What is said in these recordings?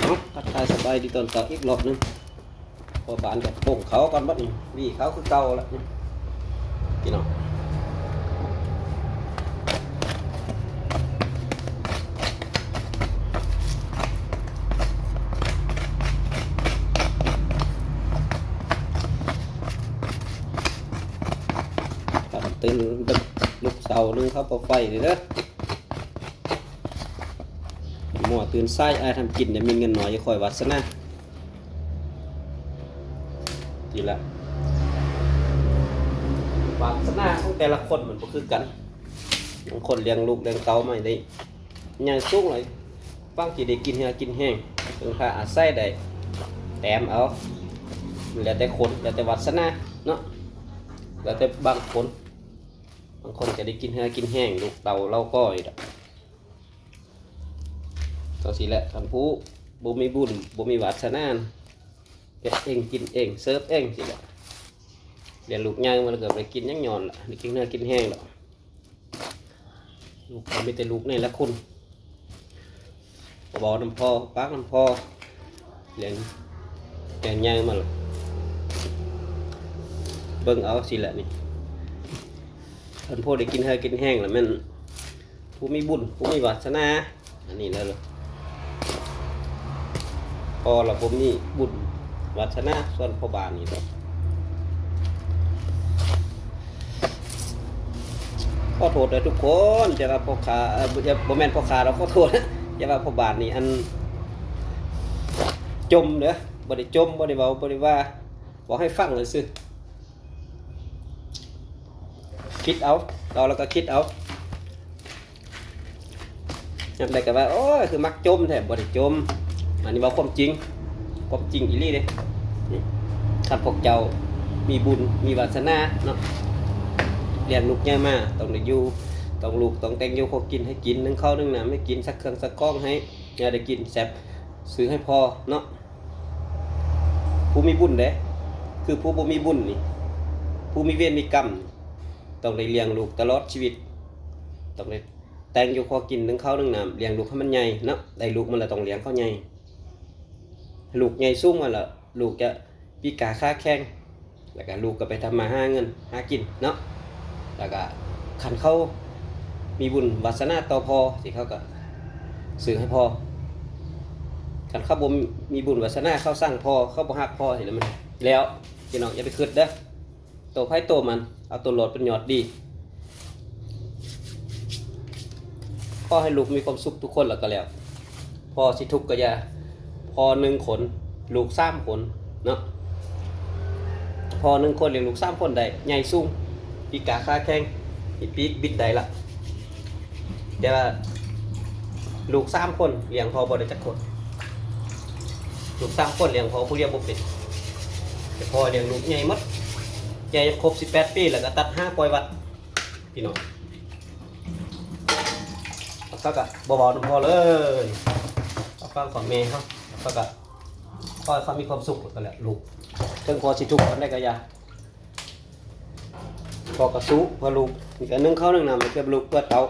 ເອົາ ທັກທາຍສະບາຍດີຕອນເຊົ້າອີກລອບໜຶ່ງ. ພໍ່ບ້ານກໍປຸງເຂົ້າກ່ອນບັດນີ້ ຫວີເຂົ້າຄືເກົ່າລະພີ່ນ້ອງ. ຖ້າມັນຕື່ນລຸກເຊົ້າໜຶ່ງເຂົ້າເປົ່າໄຟເດີ ໝໍ່ຕື່ນສາຍ ອ້າຍທຳກິນໄດ້ມີເງິນໜ້ອຍ ຄ່ອຍວາສະໜາ. ນີ້ລະ ວາສະໜາຂອງແຕ່ລະຄົນມັນບໍ່ຄືກັນ. ບາງຄົນລ້ຽງລູກລ້ຽງເຕົ້າມາໄດ້ໃຫຍ່ສູງເລີຍ ຫວັງຊິໄດ້ກິນເຫື່ອກິນແຮງ ເພິ່ງພາອາໄສໄດ້ ແຕ້ມເອົາ. ແລ້ວແຕ່ຄົນ ແລ້ວແຕ່ວາສະໜາເນາະ ແລ້ວແຕ່ບາງຄົນ. ບາງຄົນກໍໄດ້ກິນເຫື່ອກິນແຮງ ລູກເຕົ້າເຫຼົ່າກ້ອຍດອກ. ຈັ່ງຊີ້ແຫຼະ ຄັນຜູ້ບໍ່ມີບຸນ ບໍ່ມີວາສະໜາ ເຮັດເອງກິນເອງ ເສີບເອງຊີ້ແຫຼະ. ລ້ຽງລູກໃຫຍ່ມາແລ້ວກໍໄດ້ກິນຫຍັງຍ້ອນລະ ໄດ້ກິນເຫື່ອກິນແຮງດອກ. ລູກກໍມີແຕ່ລູກໃນລະຄຸນ ເວົ້ານຳພໍ່ ປາກນຳພໍ່ ລ້ຽງ ລ້ຽງໃຫຍ່ມາລະ ເບິ່ງເອົາຊີ້ແຫຼະນີ້. ເພິ່ນພໍໄດ້ກິນເຫື່ອກິນແຮງລະແມ່ນຜູ້ມີບຸນ ຜູ້ມີວາສະໜາ ອັນນີ້ແຫຼະ. ພໍ່ລະບໍ່ມີບຸນວາສະໜາ ສ່ວນພໍ່ບ້ານນີ້ ຂໍໂທດເດີທຸກຄົນ ຢ່າວ່າພໍ່ຄ້າ ເອີ ບໍ່ແມ່ນພໍ່ຄ້າດອກ ຂໍໂທດ ຢ່າວ່າພໍ່ບ້ານນີ້ ອັນ ຈົ່ມເດີ ບໍ່ໄດ້ຈົ່ມ ບໍ່ໄດ້ເວົ້າ ບໍ່ໄດ້ວ່າ ເວົ້າໃຫ້ຟັງຊື່ໆ. ຄິດເອົາ ເວົ້າແລ້ວກໍຄິດເອົາ. ຍາມໃດກໍວ່າ ໂອ້ຍ ຄືມັກຈົ່ມແທ້ ບໍ່ໄດ້ຈົ່ມ ອັນນີ້ເວົ້າຄວາມຈິງ ຄວາມຈິງອີ່ຫຼີເດ້. ຄັນພວກເຈົ້າມີບຸນມີວາສະໜາເນາະ ລ້ຽງລູກໃຫຍ່ມາ ຕ້ອງໄດ້ຢູ່ ຕ້ອງລູກຕ້ອງແຕ່ງຢູ່ ຂໍກິນໃຫ້ກິນ ໜຶ້ງເຂົ້າໜຶ້ງນ້ຳໃຫ້ກິນ ຊັກເຄື່ອງຊັກຂອງໃຫ້ ໃຫ້ໄດ້ກິນແຊບ ຊື້ໃຫ້ພໍ່ເນາະ. ຜູ້ມີບຸນເດ້ ຄືຜູ້ບໍ່ມີບຸນນີ້ ຜູ້ມີເວນມີກຳ ຕ້ອງໄດ້ລ້ຽງລູກຕະຫຼອດຊີວິດ ຕ້ອງໄດ້ແຕ່ງຢູ່ ຂໍກິນ ໜຶ້ງເຂົ້າໜຶ້ງນ້ຳ ລ້ຽງລູກໃຫ້ມັນໃຫຍ່ເນາະ. ໄດ້ລູກມາແລ້ວຕ້ອງລ້ຽງເຂົາໃຫຍ່ ໃຫ້ລູກໃຫຍ່ສູງມາແລ້ວ ລູກຈະປີກາຂາແຂງ ແລ້ວກະລູກກໍໄປທຳມາຫາເງິນຫາກິນເນາະ. ແລ້ວກະຄັນເຂົາມີບຸນວາສະໜາຕໍ່ພໍ່ ທີ່ເຂົາກໍຊື້ໃຫ້ພໍ່. ຄັນເຂົາບໍ່ມີບຸນວາສະໜາ ເຂົາຊັງພໍ່ ເຂົາບໍ່ຮັກພໍ່ ຊິແລ້ວມັນແລ້ວ ພີ່ນ້ອງຢ່າໄປຄິດເດີ. ໂຕໃຜໂຕມັນ ເອົາໂຕລອດເປັນຍອດດີ. ຂໍໃຫ້ລູກມີຄວາມສຸກທຸກຄົນລະກໍແລ້ວ. ພໍ່ຊິທຸກກໍຢ່າ ພໍ່ໜຶ່ງຄົນ ລູກສາມຄົນເນາະ. ພໍ່ໜຶ່ງຄົນລ້ຽງລູກສາມຄົນໄດ້ ໃຫຍ່ສູງ ປີກາຂາແຂງ ມີປີກບິນໄດ້ລະ. ແຕ່ວ່າລູກສາມຄົນລ້ຽງພໍ່ບໍ່ໄດ້ຈັກຄົນ. ລູກສາມຄົນລ້ຽງພໍ່ຜູ້ດຽວບໍ່ເປັນ. ແຕ່ພໍ່ລ້ຽງລູກໃຫຍ່ໝົດ ໃຫຍ່ຄົບສິບແປດປີ ແລ້ວກໍຕັດຫາປ່ອຍວັດ ພີ່ນ້ອງ. ເຂົາກໍບໍ່ເວົ້ານຳພໍ່ເລີຍ ເຂົາຟັງຂອງແມ່ເຂົາ ເຂົາກໍຂໍໃຫ້ເຂົາມີຄວາມສຸກແລ້ວກໍແຫຼະ ລູກ ເຖິງພໍ່ຊິທຸກປານໃດກໍຢ່າ ພໍ່ກໍສູ້ເພື່ອລູກ. ນີ້ກໍໜຶ້ງເຂົ້າໜຶ້ງນ້ຳໃຫ້ແກ່ລູກເພື່ອເຕົ້າ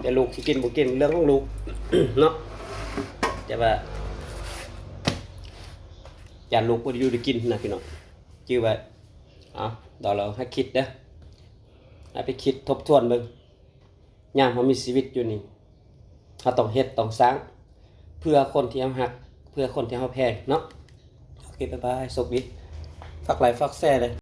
ແຕ່ລູກຊິກິນບໍ່ກິນເລື່ອງຂອງລູກເນາະ. ແຕ່ວ່າຢ້ານລູກບໍ່ໄດ້ຢູ່ໄດ້ກິນນະ ພີ່ນ້ອງ ຈື່ໄວ້. ເອົາ ດອກລະໃຫ້ຄິດເດີ ໃຫ້ໄປຄິດທົບທວນເບິ່ງ. ຍາມເຮົາມີຊີວິດຢູ່ນີ້ ເຮົາຕ້ອງເຮັດຕ້ອງສ້າງ ເພື່ອຄົນທີ່ເຮົາຮັກ ເພື່ອຄົນທີ່ເຮົາແພງເນາະ. ໂອເຄ ບາຍບາຍ ໂຊກດີ ຝາກໄລ ຝາກແຊເດີ.